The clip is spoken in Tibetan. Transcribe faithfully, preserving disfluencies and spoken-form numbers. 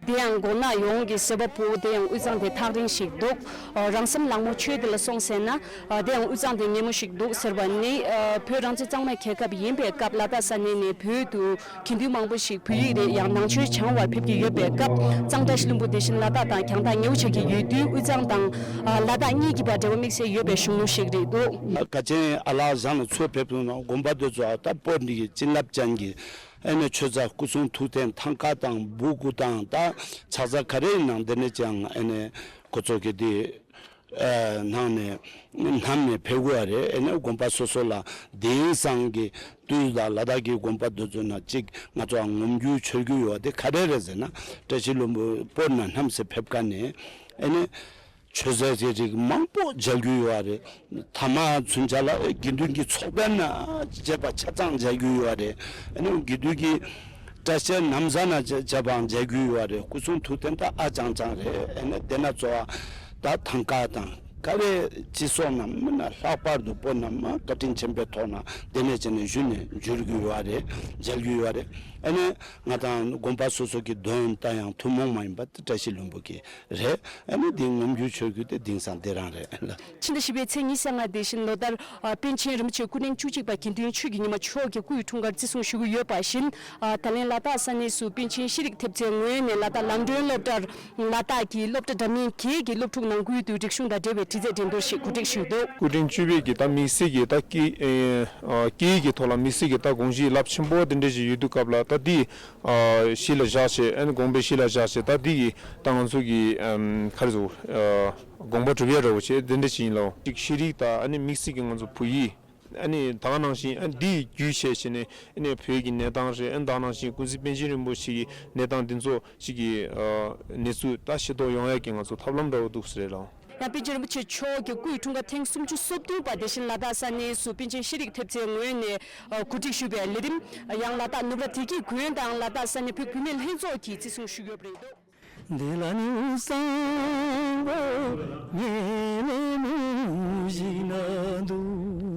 དེ་ཡང་མགོ་ནག་ཡོངས་ཀྱི་སེམས་པ་སྤོ་བོ་དེ་ཡང་དབུས་གཙང་དེ་ཐག་རིང་ཞིག་འདུག་ཨ། རང་སེམས་ལག་མོ་ཆོས་དེ་ལ་སོང་ཟེར་ན། ཨ། དེ་ཡང་དབུས་གཙང་དེ་ཉེ་མོ་ཞིག་འདུག་ཟེར་བ་ནི། ཨ། བོད་རང་བཙན་གཙང་མའི་རྒྱལ་ཁབ་ཡིན་པའི་སྐབས་ལ་དྭགས་ས་གནས་ནས་བོད་དུ་དགེ་འདུན་མང་པོ་ཞིག་བོད་ཡིག་རེད་ཡང་ནང་ཆོས་སྦྱང་བར་ཕེབས་ཀྱི་ཡོད་པའི་སྐབས། གཙང་བཀྲ་ཤིས་ལྷུན་པོ་དེ་བཞིན་ལ་དྭགས་དང་རྒྱང་ཐག་ཉེ་བོ་ཆགས་ཀྱི་ཡོད་དུས། དབུས་གཙང་དང་། ཨ། ལ་དྭགས་གཉིས་ཀྱི་བར་འབྲེལ་བ་དམིགས་བསལ་ཡོད་པའི་གཞོན་ནུ་ཞིག་རེད་འདུག་དགའ་ཆེན་ཨ་ལགས་ཞང་ལ་ཚུར་ཕེབས་སོང་ན་དགོན་པ་དེ་ཚོ་ད་སྤོ་འདི་གི་བྱིན་རླབས་ཅན་གྱི་ཨ་ནི་ཆོས་ཚ་སྐུ་གསུང་ཐུགས་རྟེན་ཐང་ཀ་དང་སྦུ་གུ་དང་ད་ཕྱག་འཚལ་ག་རེ་ཡིན་ནང་དེ་ནས་ཀྱང་ཨ་ནི་ཁོ་ཚོ་གི་དེ་ཨ་ནང་ནས་བསྣམས་ནས་ཕེབས་དགོས་པ་རེད། ཨ་ནི་དགོན་པ་སོ་སོ་ལ་དེང་སང་གི་དུས་ལ་ལ་དྭགས་ཀྱི་དགོན་པ་དེ་ཚོ་ན་གཅིག་ང་ཚོ་ངོམ་རྒྱུ་མཆོད་རྒྱུ་ཡོད་པ་དེ་ག་རེ་རེད་ཟེར་ན། བཀྲ་ཤིས་ལྷུན་པོ་སྤོ་ན་བསྣམས་སེ་ཕེབས་ཀ་ནས་ཨ་ནི། ཆོས་ཟས་ཀྱི་རིགས་མང་པོ་མཇལ་རྒྱུ་ཡོད་རེད། ཐ་མ་ཚུན་ཆད་ལ་དགེ་འདུན་གྱི་ཚོགས་དཔོན་ན་བཅས་པ་ཆ་ཚང་མཇལ་རྒྱུ་ཡོད་རེད། ཨ་ནི་དགེ་འདུན་གྱི་བཀྲ་ཤིས་ན་བཟའ་ན་བཅས་པའང་མཇལ་རྒྱུ་ཡོད་རེད། སྐུ་གསུང་ཐུགས་རྟེན་ད་ཨ་ཅང་ཅང་རེད། ཨ་ནི་དེ་ན་གཙོ་བོ་ད་ཐང་ཀ་དང་ག་རེ་སྤྱི་སོགས་ན་མི་ན་ལྷག་པར་དུ་སྤོ་ན་མ་བཀའ་དྲིན་ཆེན་པོའི་ཐོག་ན་དེ་ནས་བྱས་ནས་བཞུགས་ནས་འབྱོར་རྒྱུ་ཡོད་རེད། མཇལ་རྒྱུ་ཡོད་རེད། ཨ་ནི་ང་དང་དགོན་པ་སོ་སོ་གི་དོན་ད་ཡང་ཐུན་མོང་མ་ཡིན་པ་དེ་བཀྲ་ཤིས་ལྷུན་པོ་གི་རེད། ཨ་ནི་འདི་ངོམ་རྒྱུ་མཆོད་རྒྱུ་དེ་དེང་སང་དེ་རང་རེད་ལ། ཕྱི་ཟླ་བཞི་པའི་ཚེས་ཉི་ཤུ་རྩ་ལྔ་དེ་བཞིན་ལོ་ལྟར། ཨ། པཎ་ཆེན་རིན་པོ་ཆེ་སྐུ་ཕྲེང་བཅུ་གཅིག་པ་དགེ་འདུན་ཆོས་ཀྱི་ཉི་མ་མཆོག་གི་སྐུ་ཡི་འཁྲུངས་སྐར་བརྩི་སྲུང་ཞུ་གི་ཡོད་པ་བཞིན། ཨ། ད་ལན་ལ་དྭགས་ས་གནས་སུ་པཎ་ཆེན་ཤེས་རིག་ཐེབས་རྩའི་ངོས་ནས་ལ་དྭགས་ལམ་སྒྲོན་སློབ་གྲྭར་ལ་དྭགས་ཀྱི་སློབ་གྲྭ་འདྲ་མིན་བརྒྱད་ཀྱི་སློབ་ཕྲུག་ནང་ཁུལ་དུ་རིག་གཞུང་དང་འབྲེལ་བའི་དྲི་རྩད་འགྲན་བསྡུར་ཞིག་གོ་སྒྲིག་ཞུས་འདུག་སྐུ་ཕྲེང་བཅུ་པའི་གི་ད་དམིགས་བསལ་གྱི་ད་སྐད་ཨེ་ཨ་སྐད་ཡིག་གི་ཐོག་ལ་དམིགས་བསལ་གྱི་ད་དགོངས་གཞི་རླབས་ཆེན་པོ་དེ་འདྲ་ཞིག་ཡོད་དུས་སྐབས་ལ་ད་འདི། ཨ། གཞི་ལ་བཞག་བྱས། ཨ་ནི་དགོངས་པའི་གཞི་ལ་བཞག་བྱས། ད་འདི་གི་ད་ང་ཚོ་གི་ཨམ་ག་རེ་ཟེར། ཨ། དགོངས་པ་སྒྲུབ་ཡ་འདྲ་བོ་བྱས་དེ་འདྲ་ཞིག་ཡིན་ལ། ཅིག་ཤེས་རིག་དང་ཨ་ནི་དམིགས་བསལ་གྱི་ང་ཚོ་བོད་ཡིག་ཨ་ནི་ད་ག་ནང་བཞིན་ཨ་འདི་བརྒྱུད་བྱས་བྱས་ནས་ཨ་ནི་བོད་ཀྱི་གནས་སྟངས་རེད། ཨ་ནི་ད་ག་ནང་བཞིན་ཀུན་གཟིགས་པཎ་ཆེན་རིན་པོ་ཆེ་གི་གནས་སྟངས་འདི་ཚོ་ཅིག་གི་ཨ་གནས་ཚུལ་ད་ཤེས་རྟོགས་ཡོང་ཡ་གི་ང་ཚོ་ཐབས་ལམ་འདྲ་བོ་འདུག་ཟེར་རེད་ལ། ཡང་པཎ་ཆེན་རིན་པོ་ཆེ་མཆོག་གི་སྐུའི་འཁྲུངས་སྐར་ཐེངས་སུམ་ཅུ་སོ་བདུན་པ་དེ་བཞིན་ལ་དྭགས་ས་གནས་སུ་པཎ་ཆེན་ཤེས་རིག་ཐེབས་རྩའི་ངོས་ནས་ཨ་གོ་སྒྲིག་ཞུས་པའི་ལས་རིམ། ཡང་ལ་དྭགས་ནུབ་ར་བདེ་སྐྱིད་དགོན་དང་ལ་དྭགས་ས་གནས་བོད་བུད་མེད་ལྷན་ཚོགས་ཀྱིས་བརྩི་སྲུང་ཞུས་ཡོད་པ་རེད། འདི་ལ་ནི་བསམ་པ་ངས་ལས་མུ་ཞིག་ན་འདུག